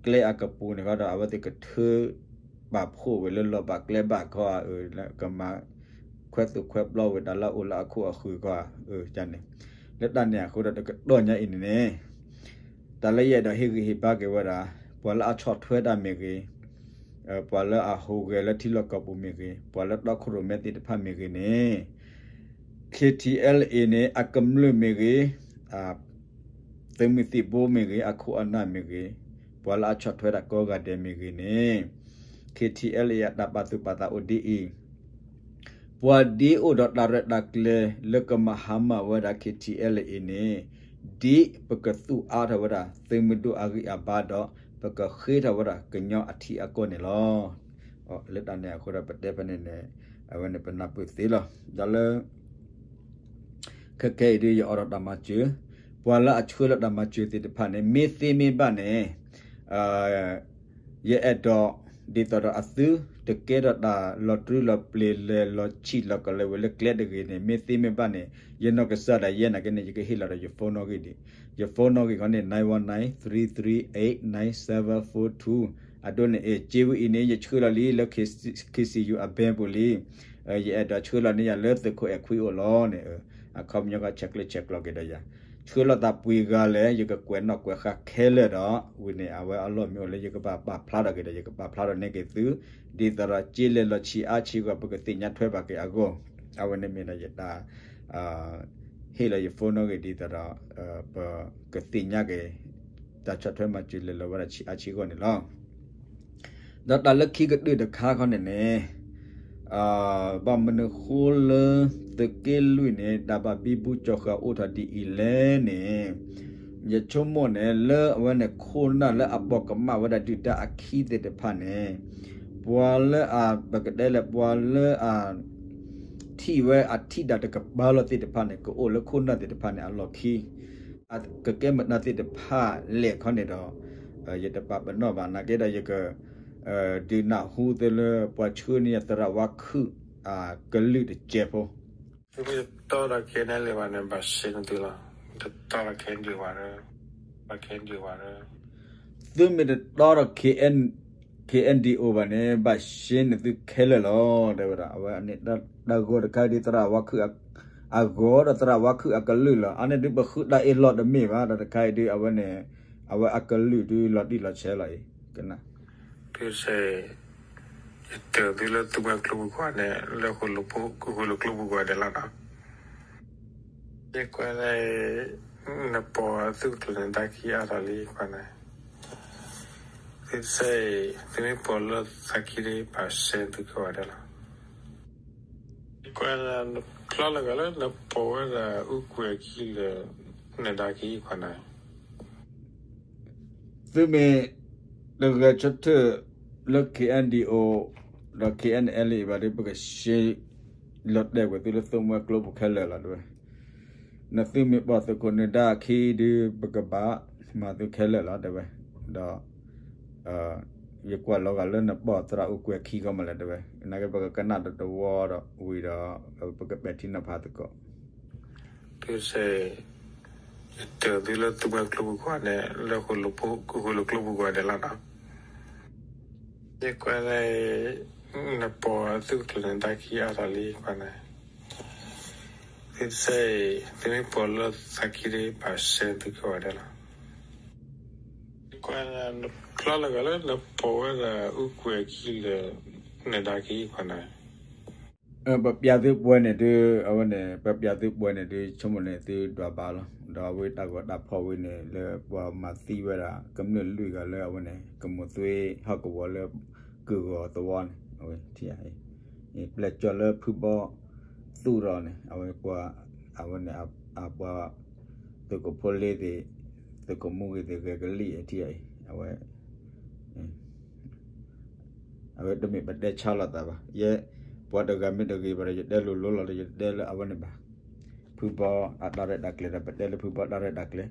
ကျဲအကပူၤန့ၣ်ဃီဒီး အဝဲသ့ၣ်ကထၢ ပာ်ဖှိၣ်ဝဲလၢလီၤဘၣ်ကျဲဘၣ်ခီဧၢ ကမၤ ခွဲးသူၣ်ခွဲးပျီဝဲတၢ်လၢအအိၣ်လၢအခိၣ်အဃၢၤခီဧၢန့ၣ် လၢတၢ်န့ၣ်အဃိဒီးတကတီၢ်ညါအံၤန့ၣ်န့ၣ် တၢ်လၢယအဲၣ်ဒိးဟ့ၣ်ဂံၢ်ဟ့ၣ်ဘါက့ၤဝဲဒၣ် ပှၤလၢအဆီၣ်ထွဲတၢ်မ့ၢ်ဂ့ၤ, ပှၤလၢအဟူးဂဲၤလၢထံလီၢ်ကီၢ်ပူၤမ့ၢ်ဂ့ၤ, ပှၤလၢတီခိၣ်ရိၣ်မဲသ့ၣ်တဖၣ်မ့ၢ်ဂ့ၤန့ၣ် KTLA န့ၣ် အကမျၢၢ်မ့ၢ်ဂ့ၤ, သုးမုၢ်သံၣ်ဘိမ့ၢ်ဂ့ၤ, အခိၣ်အနၢ်မ့ၢ်ဂ့ၤ, ပှၤလၢအဆီၣ်ထွဲတၢ်ကိးဂၤဒဲးမ့ၢ်ဂ့ၤန့ၣ် KTLA အတၢ်ပာ်သူၣ်ပာ်သးအိၣ်ဒ်အံၤ, ပှၤဒ်အိၣ်ဒီးတၢ်ရဲၣ်တၢ်ကျဲၤလၢကမၤဟါမၢ်ဝဲဒၣ် KTLA အံၤန့ၣ်, ဒ်ပကသူၣ်အါထီၣ်ဝဲဒၣ် သုးမုၢ်ဒိၣ်အဂံၢ်အဘါဒီး ပကဃ့ထီၣ်ဝဲဒၣ်ကညီအထံအကီၢ်န့ၣ်လီၤ. လၢတၢ်န့ၣ်အဃိဒီးပတဲဖဲန့ၣ်န့ၣ် အဝဲန့ၣ်ပနၢ်ပၢၢ်သ့လီၤ. ဒီးလၢ ခဲခဲအံၤဒ်ယအိးထီၣ်တၢ်မၤစၢၤ, ပှၤလၢအဆှၢလီၤတၢ်မၤစၢၤသ့ၣ်တဖၣ်န့ၣ် မ့ၢ်သ့မ့ၢ်ဘၣ်န့ၣ် ယအဲၣ်ဒိး ဒ်သိးဒီးအသု တကဲထီၣ်တၢ်လီၤတြူလီၤပျ့ၤလဲၤလီၤဆံၣ်လီၤကလဲာ်ဝဲလၢကျဲတဂ့ၤန့ၣ် မ့ၢ်သ့မ့ၢ်ဘၣ်န့ၣ် ယနီၢ်ကစၢ်ဒၣ်ယဲနာ်က့န့ၣ် ယကဟ့ၣ်လီၤဒီးယ phone နီၣ်ဂံၢ်ဒံး, ယ phone နီၣ်ဂံၢ်ခီန့ၣ် nine one nine three three eight nine seven four two အဒိန့ၣ် က့ဝံၤအံၤန့ၣ် ယဆှၢလီၤလံလၢ KCU အ bank ပူၤလံ ယအဲၣ်ဒိးဆှၢလီၤန့ၢ်ယၤလၢသုးခိၣ်အဲၣ်ခွံအိၣ်လီၤန့ၣ် အခီပညီကဆဲးကျၢဆဲးကျိးက့ၤဒီးယၤ, ဆ ဆှၢလီၤသးပှဲၤဂၤလဲၣ် ယကကွဲးနီၣ်ကွဲးဃါခဲလၢာ်ဒီး ဝံၤန့ၣ် အဝဲအလီၢ်မ့ၢ်အိၣ်လၢယကဘၣ်ပာ်ဖျါထီၣ်က့ၤဒီး ယကပာ်ဖျါထီၣ်န့ၢ်က့ၤသု, ဒ်သိးဒီး ကၠ့လဲၤလီၤဆံးအါဆံးဂီၢ် ပကသ့ၣ်ညါထွဲဘၣ်က့ၤအဂီၢ်, အဝဲန့ၣ်မ့ၢ်ဒီးယတၢ် ဟ့ၣ်လီၤယ phone နီၣ်ဂံၢ် ဒ်သိးဒီး ပကသ့ၣ်ညါက့ၤ တၢ်ဆီၣ်ထွဲမၤစၢၤလဲၤလီၤဝဲဒၣ် ဆံးအါဆံးဂီၢ်န့ၣ်လီၤ. ဒီးတၢ်လၢခံကတၢၢ်တခါခီန့ၣ်န့ၣ် ဘၣ်မနုၤဃိလၢ သုးက့လွံၢ်န့ၣ် တၢ်ဘၣ်ဘံဘူကၠီၤဃာ်အိၣ်ထီၣ်ဒ်အံၤလဲၣ်န့ၣ်, ယဆိကမိၣ်န့ၣ် လၢအဝဲန့ၣ်ခိၣ်နၢ်လၢအပိာ်ကမၣ်ဝဲဒၣ်ဒုၣ်ဒါအခံသ့ၣ်တဖၣ်န့ၣ်, ပှၤလၢအ ပကတဲလဲၣ် ပှၤလၢအ ထံၣ်ဝဲအထံၣ်ဒၣ်တကပၤလီၤသ့ၣ်တဖၣ်န့ၣ် ကအိၣ်လၢခိၣ်နၢ်သ့ၣ်တဖၣ်န့ၣ် အလီၢ်ခံ ကကဲမတၤသ့ၣ်တဖၣ်လဲၣ်ခီန့ၣ်ဒီး ယတပာ်ပနီၣ်ဘၣ် နာ်က့ဒီးယက ဒုးနၢ်ဟူသုလၢပှၤဆှၢန့ၢ်ယၤသရၣ်ဝါခုၣ်အကလုၢ်တစဲးဖိ, သုမ့ၢ်တတီဒီး KNLA ဘၣ်န့ၣ် ဘၣ်ရှဲနသုလီၤ, တတီဒီး KNDO ဘၣ်ဒီး ဘၣ် KNDO ဘၣ်ဒီး သုမ့ၢ်တတီဒီး KN KNDO ဘၣ်န့ၣ် ဘၣ်ရှဲနသုခဲလၢာ်လီၤ တဲဝဲဒၣ်. အဝဲန့ၣ်တၢ်ဂီၤတခါအံၤဒုး သရၣ်ဝါခုၣ်အဂီၤဒီးသရၣ်ဝါခုၣ်အကလုၢ်လီၤ. အန့ၣ်ဒုးပဃုတၢ်အ့ၣ်လိာ်တမ့ၢ်ဘၣ် ဒီးတခါအံၤဒုး အဝဲန့ၣ် အဝဲအကလုၢ်ဒုးလီၤတံၢ်လီၤဆဲးလီၤအံၤ ကနၣ် ဖဲစဲ ယတၢၤသုလၢသုဝဲကျိပူၤကွၢ်န့ၣ် လၢဃိၣ်လိာ်ကျိပူၤကွၢ်ဒဲးလီၤနီၤ. ယကွၢ်လၢ နပိာ်သုးကျိၤန့ၣ် တၢ်ခံအါထီၣ်လံကွၢ်န့ၣ်, သုစဲအံၤ သုမ့ၢ်ပိာ်လၢသးခံဒ် ဘၣ်ရှဲသုကဝဲၤဒဲးလီၤ. ယကွၢ်လၢ နဖျီလၢဂၤလၢနပိာ်ဝဲဒၣ်အူကွဲၤခံလၢ နဒါခံကွၢ်န့ၣ် သုမ့ၢ်တဂဲၤဆၢထၢၣ်လၢ KNDO ဒီး KNLA ဘၣ်ဒီး ပကရှဲလီၤတဲာ်ကွံာ်သုလၢသုးမုၢ်ကျိပူၤခဲလၢာ်လီၤ တဲဝဲ. နသုမ့ၢ်ပိာ်သုးခိၣ်နဒါခံဒုး ပကဘၣ်မၤသုခဲလၢာ်လီၤ တဲဝဲ. ဒီး ယကွၢ်လီၤဂာ်လၢနပိာ်သရၣ်အူကွဲၤခံကီမလဲၣ် တဲဝဲ. နာ်က့ပကကနၣ်တဝီဒီးဝံၤဒီး ပကပဲာ်ထံနီၤဖးသကိး ဖဲစဲ ယတၢၤသုလၢသုဝဲကျိပူၤကွၢ်န့ၣ် လၢဃိၣ်လိာ်ကျိပူၤကွၢ်ဒဲးလီၤနီၤ. ယကွၢ်လၢ နပိာ်သုးကျိၤန့ၣ် တၢ်ခံအါထီၣ်လံကွၢ်န့ၣ်, သုစဲအံၤ သုမ့ၢ်ပိာ်လၢသးခံဒ် ဘၣ်ရှဲသုကဝဲၤဒဲးလီၤ. ယကွၢ်လၢ နဖျီလၢဂၤလၢနပိာ်ဝဲဒၣ်အူကွဲၤခံလၢ နဒါခံကွၢ်န့ၣ် ပပျးသုပှဲၤန့ၣ်ဒုး အဝဲန့ၣ် ပပျးသုပှဲၤန့ၣ်ဒုး ဆိကမိၣ်န့ၣ်သုဒွးဘၣ်လီၤ. ဒီးအဝဲတၢ်ဂီၤတၢ်ဖီၣ်ဝဲန့ၣ် လၢပှၤမၤသံဝဲဒၣ် ကမျၢၢ်လွံၢ်ဂၤလၢအဝဲန့ၣ် ကမိၢ်သွ့ဟီၣ်ကဝီၤလၢ ကုၢ်ဂီၤသဝီန့ၣ် အဝဲထံၣ်ဧါ ပျဲၢ်ကၠီၣ်လၢဖုဘီသူၣ်ထီၣ်န့ၣ် အဝဲပှၤ အဝဲန့ၣ် အပှၤ သုးခိၣ်ဖိလ့သ့ၣ် သုးခိၣ်မူဂ့ၤသ့ၣ် ဂဲၤကလံၣ်ထံၣ်ဧါ အဝဲ အဝဲတမ့ၢ်ပတဲဆါလိာ်သးဘၣ်. ယဲ ပှၤတဂၤမ့ၢ်တဂ့ၤဘၣ်ဒီး ယတဲလိၤလိၤလီၤဒီး ယတဲလၢအဝဲန့ၣ်ဘၣ်. ဖုဘီအတၢ်ရဲၣ်တၢ်ကျဲၤဒီး ပတဲလၢဖုဘီတၢ်ရဲၣ်တၢ်ကျဲၤ,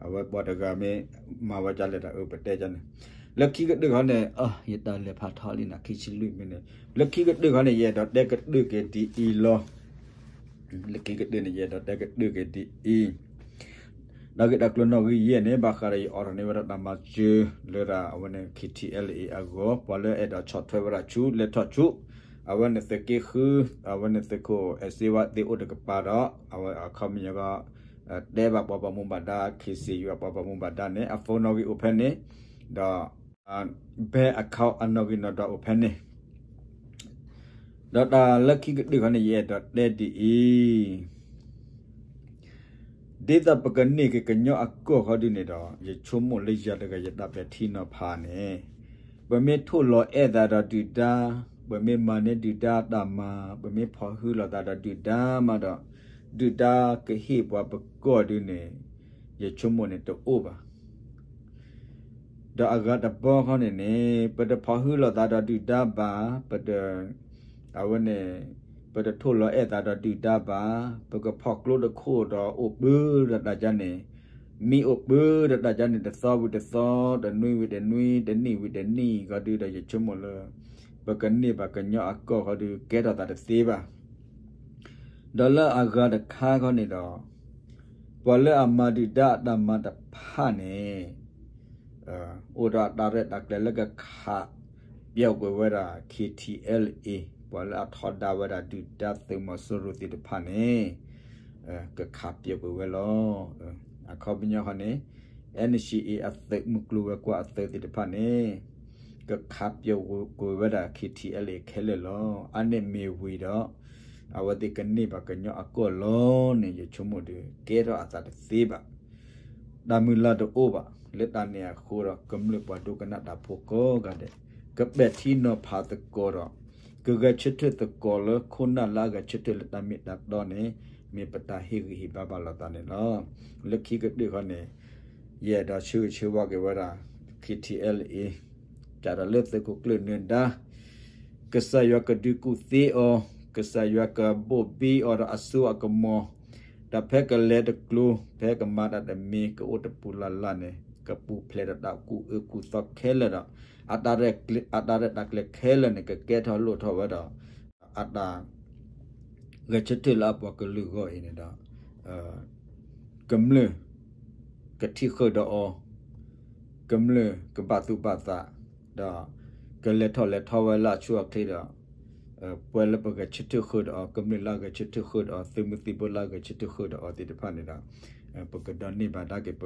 အဝဲပှၤတဂၤမ့ၢ်မၤဝဲဒ်လဲၣ်ဒီး အၢ ပတဲဒ်န့ၣ်. လၢခံကတၢၢ်ခီန့ၣ် ယတၢ်လဲၤဖးထီလံနၤ ခံဆံလွံၢ်မံးနံးန့ၣ်, လၢခံကတၢၢ်ခီန့ၣ် ယအဲၣ်ဒိးတဲကတၢၢ်က့ၤဒ်အံၤလီၤ. လၢခံကတၢၢ်န့ၣ် ယအဲၣ်ဒိးတဲကတၢၢ်က့ၤဒ်အံၤ တၢ်ဂ့ၢ်တၢ်ကျိၤနီၣ်ဂံၢ်ယဲၢ်န့ၣ် ဘၣ်ဃးဒီးယအိးထီၣ်န့ၢ်ဝဲဒၣ်တၢ်မၤစၢၤလၢဒၣ်အဝဲန့ၣ် KTLA အဂီၢ်, ပှၤလၢအဲၣ်ဒိးဆီၣ်ထွဲဝဲဒၣ်ဆူလဲၤထီၣ်ဆူ အဝဲန့ၣ်သုးက့ဃု အဝဲန့ၣ်သုးခိၣ်အဲၣ်စ့ဝါသ့ၣ်အိၣ်တကပၤဒီး အဝဲအခီပညီက တဲဘၣ်ပှၤဘၣ်မူဘၣ်ဒါ KCU အပှၤဘၣ်မူဘၣ်ဒါန့ၣ် အ phone နီၣ်ဂံၢ်အိၣ်ဖဲန့ၣ်, ဒီး bank account အနီၣ်ဂံၢ်နီၣ်ဒွးအိၣ်ဖဲန့ၣ်, ဒီးတၢ်လၢခံကတၢၢ်ခီန့ၣ် ယအဲၣ်ဒိးတဲဒ်အံၤ ဒ်သိးပကန့ၢ်က့ၤကညီအကီၢ်ခီဒုန့ၣ်ဒီး ယဆိကမိၣ်လၢယၤတဂၤယတၢ်ပဲာ်ထံနီၤဖးန့ၣ်, ပမ့ၢ်ထိၣ်လီၤအဲၣ်သးဒီးဒုၣ်ဒါ, ပမ့ၢ်မၤန့ၢ်ဒုၣ်ဒါတၢ်မၤ, ပမ့ၢ်ဖီၣ်ဟုလိာ်သးဒီးဒုၣ်ဒါမးဒီး, ဒုၣ်ဒါကဟ့ၣ်ပှၤပကီၢ်ဒုန့ၣ် ယဆိကမိၣ်န့ၣ်တအိၣ်ဘၣ်. ဒီးအဂၤတဘီခီန့ၣ်န့ၣ် ပတဖီၣ်ဟုလိာ်သးဒီးဒုၣ်ဒါဘၣ်, ပတ အဝဲန့ၣ် ပတထိၣ်လီၤအဲၣ်သးဒီးဒုၣ်ဒါဘၣ်, ပကဖီၣ်ကျိတခိၣ်ဒီးအိၣ်ပုၢ်ဒီးတၢ်ကါန့ၣ်, မံအိၣ်ပုၢ်ဒီးတၢ်ကါန့ၣ် တသီဝံၤတသီ, တနွံဝံၤတနွံ, တနံၣ်ဝံၤတနံၣ်ခီဒုဒီး ယဆိကမိၣ်လၢ ပကန့ၢ်ဘၣ်ကညီအကီၢ်ခီဒု ကဲထီၣ်သးတသ့ဘၣ်. ဒီးလၢအဂၤတခါခီန့ၣ်ဒီး ပှၤလၢအမၤဒုၣ်ဒါအတၢ်မၤတဖၣ်န့ၣ် အိၣ်ဒီးအတၢ်ရဲၣ်တၢ်ကျဲၤလၢကခးပျီကွံာ်ဝဲဒၣ် KTLA ပှၤလၢအထီဒါဝဲဒၣ်ဒုၣ်ဒါသုးမီၤစိရိၤသ့ၣ်တဖၣ်န့ၣ်, ကခးပၠိကွံာ်ဝဲလီၤ. အခီပညီဃီန့ၣ် NCA အသုး မုၢ်ကျိၤဝဲၤကွာ်အသုးသ့ၣ်တဖၣ်န့ၣ် ကခးပၠိကွံာ်ဝဲဒၣ် KTLA ခဲလၢာ်လီၤ. အါန့ၢ်မ့ၢ်ဝံၤဒီး အဝဲသ့ၣ်ကန့ၢ်ဘၣ်ကညီအကီၢ်လီၤန့ၣ် ယဆိကမိၣ်ဒီး ကဲထီၣ်အသးတသ့ဘၣ်. တၢ်မုၢ်လၢ်တအိၣ်ဘၣ်. လၢတၢ်န့ၣ်အဃိဒီး ကမျၢၢ်ပှၤဒိကနၣ်တၢ်ဖိကိးဂၤဒဲး ကပဲာ်ထံနီၤဖးသကိးဒီး ကဂဲၤဆၢထၢၣ်သကိးလၢခိၣ်နၢ်လၢအဂဲၤဆၢထၢၣ်လၢတၢ်မ့ၢ်တၢ်တီန့ၣ် မ့ၢ်ပတၢ်ဟ့ၣ်ဂံၢ်ဟ့ၣ်ဘါဘၣ်လိာ်သးန့ၣ်လီၤ. လၢခံကတၢၢ်ဃီန့ၣ် ယအဲၣ်ဒိးဆၢဂ့ၤဆၢဝါက့ၤဝဲဒၣ် KTLA စးထီၣ်လၢသုးခိၣ်ကျၢၢ်နၢၤဒါ ကစၢ်ယွၤကဒုးကူၣ်သ့အီၤ, ကစၢ်ယွၤကဘိၣ်ဘံအီၤဒီးအစိအကမီၤ, ဒီးဖဲကလဲၤတကျိၤ ဖဲကမၤတၢ်တမံၤ ကအိၣ်တပူၤလၢ်လၢ်န့ၣ် ကပူၤဖျဲးဒီးတၢ်ကူၣ်အၢကူၣ်သီခဲလၢာ်ဒီး အတၢ်ရဲၣ်တၢ်ကျဲၤခဲလၢာ်န့ၣ် ကကဲထီၣ်လိၣ်ထီၣ်ဝဲဒီး အတၢ် ဂဲၤဆၢထၢၣ်လၢအပှၤကလုာ်ဂီၢ်အံၤန့ၣ်ဒီး ကမျၢၢ် ကထံၣ်ဃုာ်ဒီးအီၤ, ကမျၢၢ်ကဘၣ်သူၣ်ဘၣ်သး, ဒီး ကလဲၤထီၣ်လဲၤထီဝဲလၢအဆိအချ့ဒီး ပှၤလၢပဂဲၤဆၢထၢၣ်ဃုာ်ဒီးအီၤ, ကမျၢၢ်လၢအဂဲၤဆၢထၢၣ်ဃုာ်ဒီးအီၤ, သုးမုၢ်သံၣ်ဘိလၢအဂဲၤဆၢထၢၣ်ဃုာ်ဒီးအီၤသ့ၣ်တဖၣ်န့ၣ်ဒီး ပကဒိးန့ၢ်ဘၣ်ဒၣ်က့ၤပ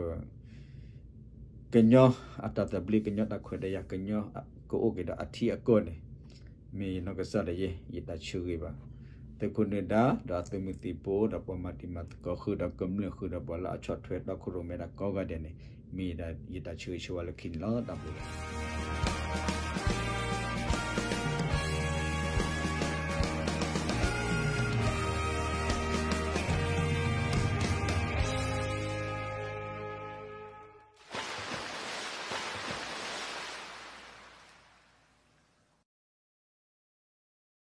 ကညီအတၢ်သဘျ့, ကညီတၢ်ခွဲးတၢ်ယာ်, ကညီကအိၣ်က့ၤဒီးအထံအကီၢ်န့ၣ် မ့ၢ်ယနီၢ်ကစၢ်ဒၣ်ယဲ ယတၢ်ဆၢဂ့ၤဘၣ်. သုးခိၣ်နၢၤဒါ ဒီးအသုးမုၢ်သံၣ်ဘိ ဒီးပှၤမၤတံၤမၤသကိးဃုာ်ဒီးကမျၢၢ်ဃုာ်ဒီးပှၤလၢအဆီၣ်ထွဲတီခိၣ်ရိၣ်မဲတၢ်ကိးဂၤဒဲးန့ၣ် မ့ၢ်ယတၢ်ဆၢဂ့ၤဆၢဝါလၢခံန့ၣ်လီၤ. တၢ်ဘျုးလီၤ.